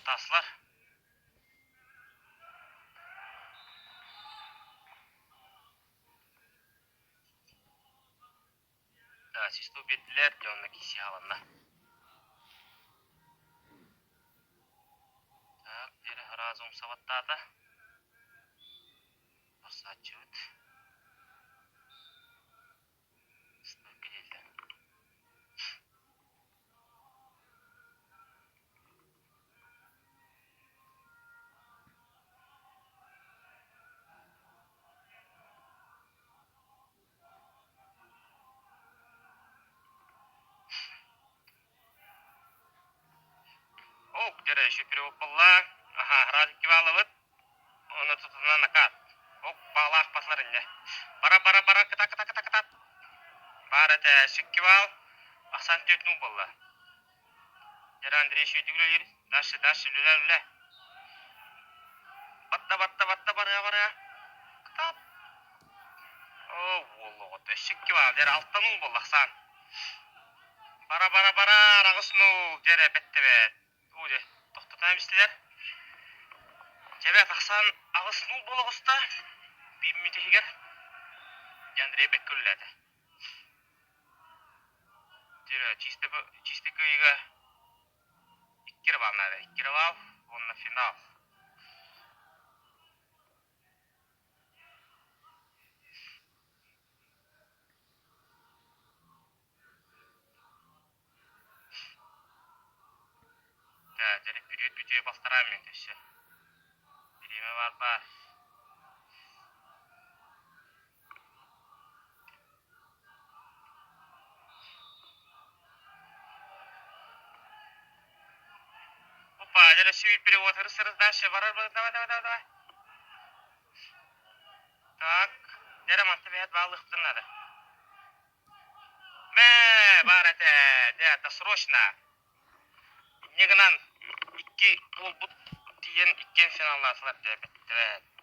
Таслар. Да, свисток биэрдилэр, дьэ онно киирсии аҕаланна. Так, диэри сразу умсабаттаата. Барсааччыбыт. Стойка дииллэр. Ок, дьэ еще перевод буолла. Аха, Радик Киваловыт. Оны тутунан накат. Ок, баалаах баслар инне. Бара, бара, бара, кыта, кыта, кыта, кыта. Бар этэ, Кивал. Ахсан түөт ну буолла. Дьэ, Андрей сүйдүк үлэлиир. Дальше, дальше, үлэлэ, үлэ. Батта, батта, батта, барыа, барыа. Кытаат. Оо, уол оҕото. Өссө Кивал. Дьэ, алтан уу буолла, Ахсан. Бара, бара, бара, араҕыс нуул. Дьэ, эрэ, бэттэ-бэт. Уу дьэ, тохтотон эбистилэр. Дьэбэ тахсан аҕыс нуул буола оҕуста. Биир мүнүүтэ иһигэр. Дьэ, Андрей бэккэ үлэлээтэ. Чисто, чисто кыайыыга икки эрэ баал наада. Икки эрэ баал уонна финал. Да, дьэ, бүрүөт бүтүө бастараан мин өссө. Бириэмэ баар баар. Опа, дьэ, өссө перевод ырыс-ырыс дальше барар давай, давай, давай, давай. Так, дьэ, манта бэйэт баалыахпытын наада. Мэ, баар этэ, дьэ, досрочно. Инньэ гынан икки буолбут тиийэн иккиэн финаллаатылар диэбиттэрэ.